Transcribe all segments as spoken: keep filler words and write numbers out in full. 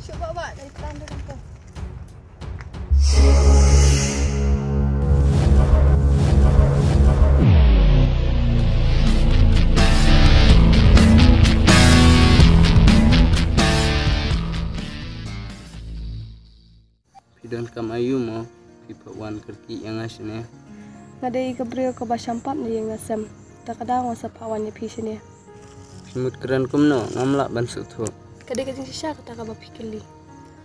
Shuh, Bah, Bah, dei tang dei tang. Phi donkam aïu mo, phi pat wan kyrkieh ïa nga shane? Nga dei ka briew kaba sham pap na ïing na sem. Ta ka daw nga sa pat wan ïa phi shane. Phi mut kren kumno, ngam lah ban sngewthuh. Ka dei ka jingshisha kata kaba phi kylli.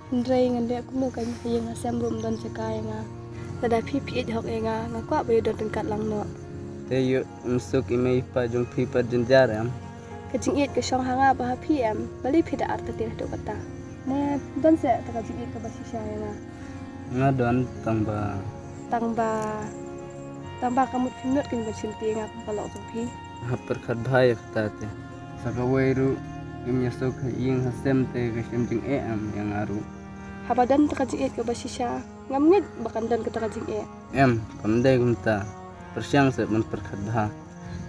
Hynrei ngan leh kumno, ka ïing ha sem ruh ym don jaka ïa nga. Lada phi phi ïeit hok ïa nga, nga kwah ba ïoh don ryngkat lang noh. Te ïoh ym suk i mei i pa jong phi pat jynjar em? Ka jingïeit ka shong ha nga bad ha phi em, balei phi da artatien haduh katta? Ne don seh ta ka jingïeit kaba shisha ïa nga? Nga don, tang ba, tang ba, tang ba ka mut phim nud kein ban shim ti ïa nga kum ka lok jong phi. Hap pyrkhat bha ïa kata te. Sa kawei ruh ngim ïasuk ha ïing ha sem te ka shem jingeh em ïa nga ruh? Haba don ta ka jingïeit kaba shisha, ngam ngeit ba kan don kata ka jingeh. Em, kam dei kumta. Pyrshang seh ban pyrkhat bha.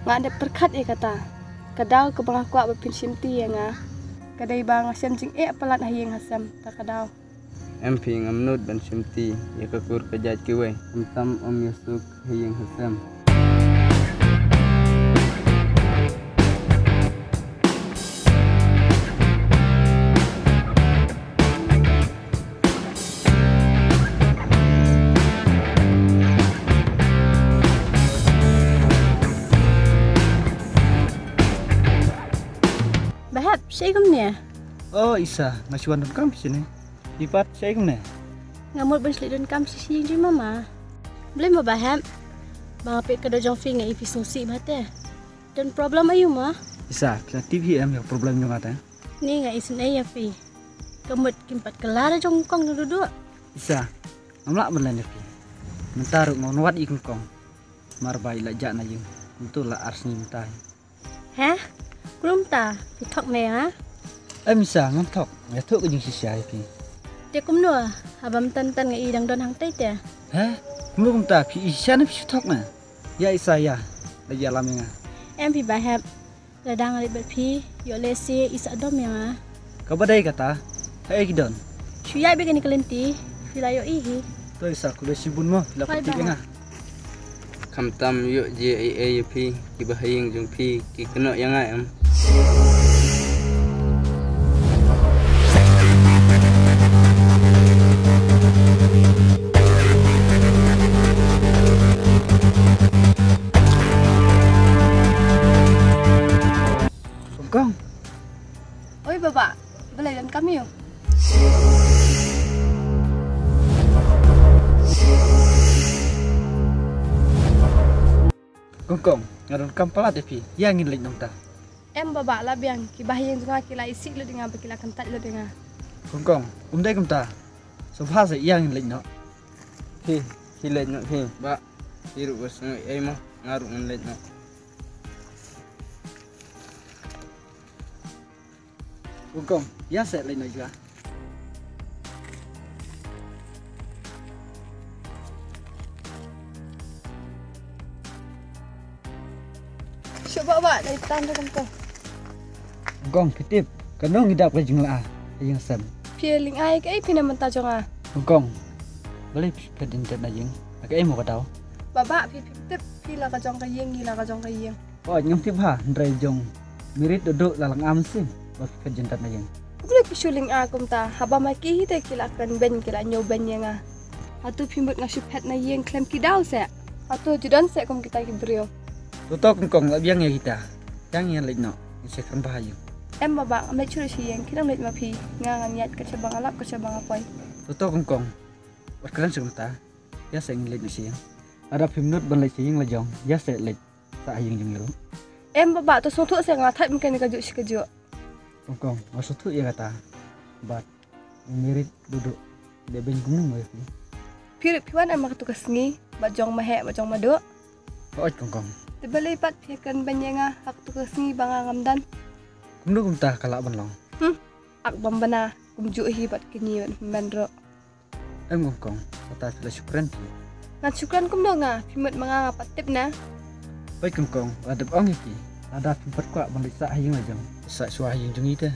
Nga dep pyrkhat ïa kata. Ka daw kaba nga kwah ba phin shim ti ïa nga, ka dei ba nga shem jingeh palat ha ïing ha sem, ta ka daw. Em phi, ngam nud ban shim ti ïa ka kur ka jait kiwei, khamtam ym ïasuk ha ïing ha sem. Bah Hep, shaei kumne? O Isa, nga shu wan donkam shane. Phi pat shaei kumne? Nga mut ban shu leit donkam sha ïing jong mama. Balei mo Bah Hep? Ba nga peit ka dor jong phi nga i phi sngewsih bha te. Don problem aïu mo? Isa, phi la tip hi em ïa ka problem jong nga te? Ni nga isynei ïa phi. Ka mut kim pat kylla da jong kong dang duh duh. Isa, ngam lah ban len ïa phi. Mynta ruh nga wan wad ïa kong. Mar ba i la jah na ïing. Kumto la ar sngi mynta. He? Kumno mynta? Phi thok ne ha? Em Isa, ngam thok. Nga ïathuh ka jingshisha ïa phi. Te kumno? Haba mynta mynta nga i dang don hangtei te. He? Kumno kumta, phi i shisha ne phi shu thok ne? Ïa Isa ïa. Leit ïalam ïa nga. Em phi Bah Hep. Lada nga leit bad phi, ïoh lehse i sah dom ïa nga. Kaba dei kata, haei ki don? Shu ïaid beit kane ka lynti, phi la ïohi hi. To Isa, khublei shibun mo, phi la pyntip ïa nga. Khamtam ïoh jia ei ei ïa phi, kiba ha ïing jong phi ki kynnoh ïa nga em? Kong Kong. Oi Baba, balei donkam ïa u? Kong Kong, nga donkam palat ïa phi. Ïa ngin leit noh mynta. Em Baba, la biang, kiba ha ïing jong nga ki la isih lut ïa nga bad ki la kyntait lut ïa nga. Kong Kong, um dei kumta. Sngewbha seh, ïa ngin leit noh. Phi, phi leit noh phi. Bah, phi ruh ba sngew ei mo, nga ruh ngan leit noh. Kong Kong, ïa seh leit noh jua. Shuh Baba, dei tang da Kong Kong. Kong Kong, phi tip, kano ngi dap ka jinglah ha ïing sem. Phi lyngngai kaei phi na bynta jong nga? Kong Kong, balei phi phet jyndat na ïing? Ha kaei mo ka daw? Baba, phi phi tip, phi la ka jong ka ïing, ngi la ka jong ka ïing. Oi, ngam tip ha, hynrei jong Mirit Dudu la lyngnga mynsiem ba phi phet jyndat na ïing. Kumno ki shu lyngnga kumta, haba ma ki hi te ki la kren beiñ, ki la ñiew beiñ ïa nga. Hato phi mut nga shu phet na ïing khlem ki daw seh? Hato ju don seh kum kita ki briew? To to Kong Kong, la biang ïa kita. Ïa ngin leit noh, ngin sa kren bha ha ïing. Em Baba, ngam leit shuh sha ïing, khie nang leit ma phi. Nga ngan ïaid kat shaba nga lap kat shaba nga poi. To to Kong Kong, wat kren shuh kumta. Ïa seh ngin leit noh sha ïing. Lada phim nud ban leit sha ïing la jong, ïa seh leit sah ha ïing jong ngi ruh. Em Baba, to sngewthuh seh, nga thait mynta kane kajuh shi kajuh. Kong Kong, nga sngewthuh ïa kata. Bad Mirit Dudu, dei beiñ kumno mo ïa phi? Phi ruh phi wan em ha katu ka sngi bad jong Maheh bad jong Madu? Hooid Kong Kong. Te balei pat phi kren beiñ ïa nga ha katu ka sngi ba nga ngam don? Kumno kumta ka lah ban long? Hmm. Ak bym bna kumjuh hi bad kine bad hynmen ruh. Em Kong Kong, kata phi la shu kren phi. Ngan shu kren kumno nga, phi mut ma nga nga pat tip na. Peit Kong Kong, la dep ong ïa phi. Lada phi pat kwah ban leit sah ha ïing la jong, sah shuwa ha ïing jong ngi te.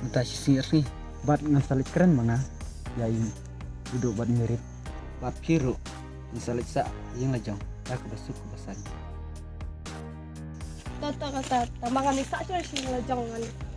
Mynta shi sngi ar sngi. Bad ngan sa leit kren ma nga ïa i Duduh bad Mirit. Bad phi ruh ngin sa leit sah ïing la jong da kaba suk kaba saiñ. Ta ta ka ta ta ma ngan sah shuwa shi la jong ngan.